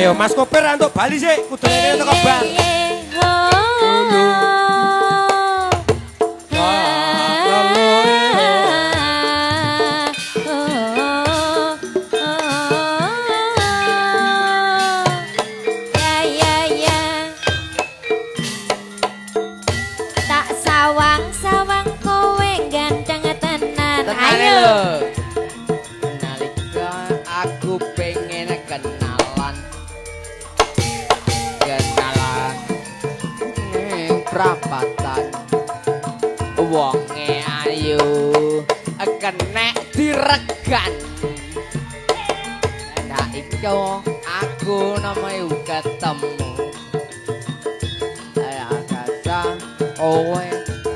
Ayo Mas Koper antuk bali sik, kudu ngene teko bar. Ya ya ya. Tak sawang-sawang kowe ganteng tenan. Ayo. Nalika aku pengen kenalan. Kenalan ning prapatan. Wonge ayu kenek diregan. Nah iku aku namanya ketemu. Ya kaca kowe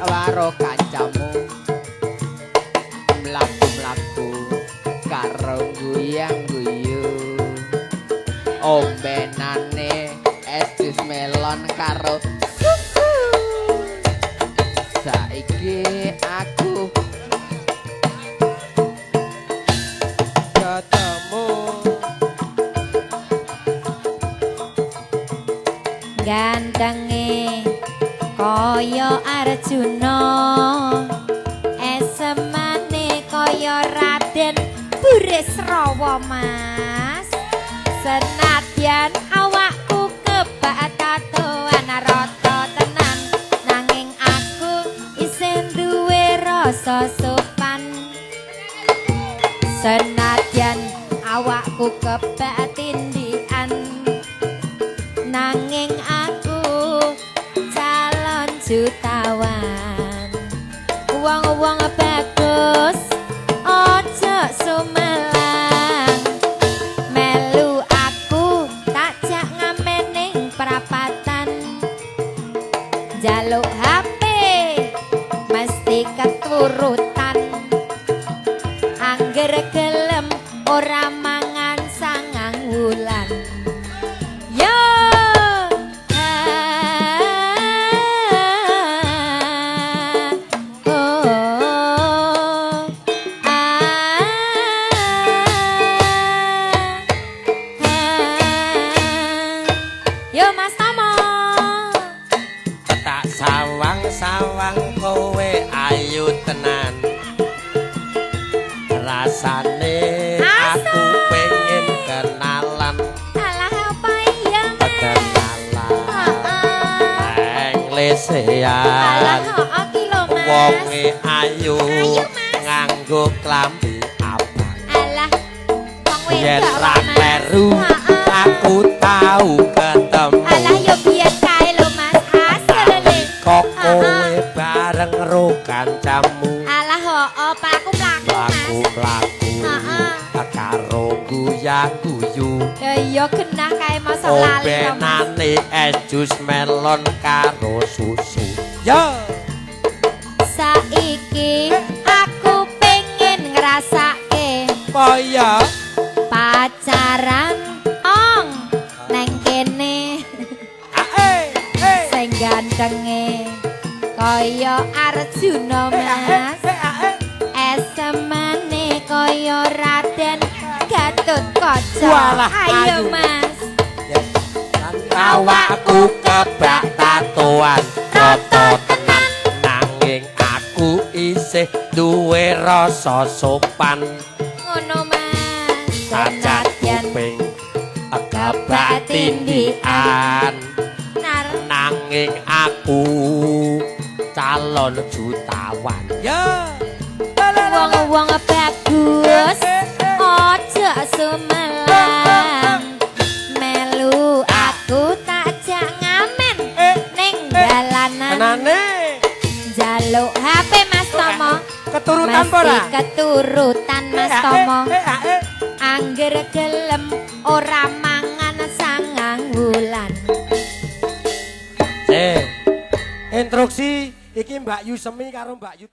karo kancamu. Mlaku-mlaku karo guyang-guyu. Ombenane es jus melon karo susu. Saiki aku Ketemu. Gantenge kaya Arjuna, esemane kaya Raden Burisrawa Mas. Senadyan awakku kebak tatoan rata tenan, nanging aku isih duwe rasa sopan. Senadyan awakku kebak tindikan, nanging aku calon jutawan. Wong-wong bagus aja sumelang, melu aku tak jak ngamen ning prapatan. Jaluk HP mesti keturutan, angger gelem ora mangan sangang wulan. Yo ah, oh, ah, ah. Yo Mas Tomo. Tak sawang-sawang kowe ayu tenan. Rasane aku pengen kenalan. Alah apa iya Mas? Kenalan. Heeh. Neng lesehan. Alah heeh ki lho Mas. Wonge ayu Ayu, Mas. Nganggo klambi abang. Alah wong Yen wedok ra kok, Mas. kleru Heeh. aku tau ketemu. Alah yo biyen kae lho Mas. Asal le. Kok kowe bareng ro kancamu. Alah heeh, Pak aku mlaku Mas. Mlaku-mlaku Heeh. karo guya-guyu. Ya iya genah kae mosok lali to Mas. Ombenane es jus melon karo susu. Yo. Saiki aku pengen ngrasake Apa ya? pacaran ong neng kene sing gantenge kaya Arjuna Mas. Esemane kaya Raden Gatotkaca. Walah, Ayo ayu. Mas. Awakku kebak tatoan rata tenan, nanging aku isih duwe rasa sopan. Ngono Mas. Cacat Senadyan kuping kebak tindikan, nar nanging aku calon jutawan. Ya. Wong-wong bagus aja sumelang, melu aku tak jak ngamen ning dalanan. Tenane. Njaluk HP Mas Tomo. Keturutan mesti apa ora? Keturutan Mas Tomo. Angger gelem ora mangan sangang wulan. Instruksi iki Mbak Yu Semi karo Mbak Yu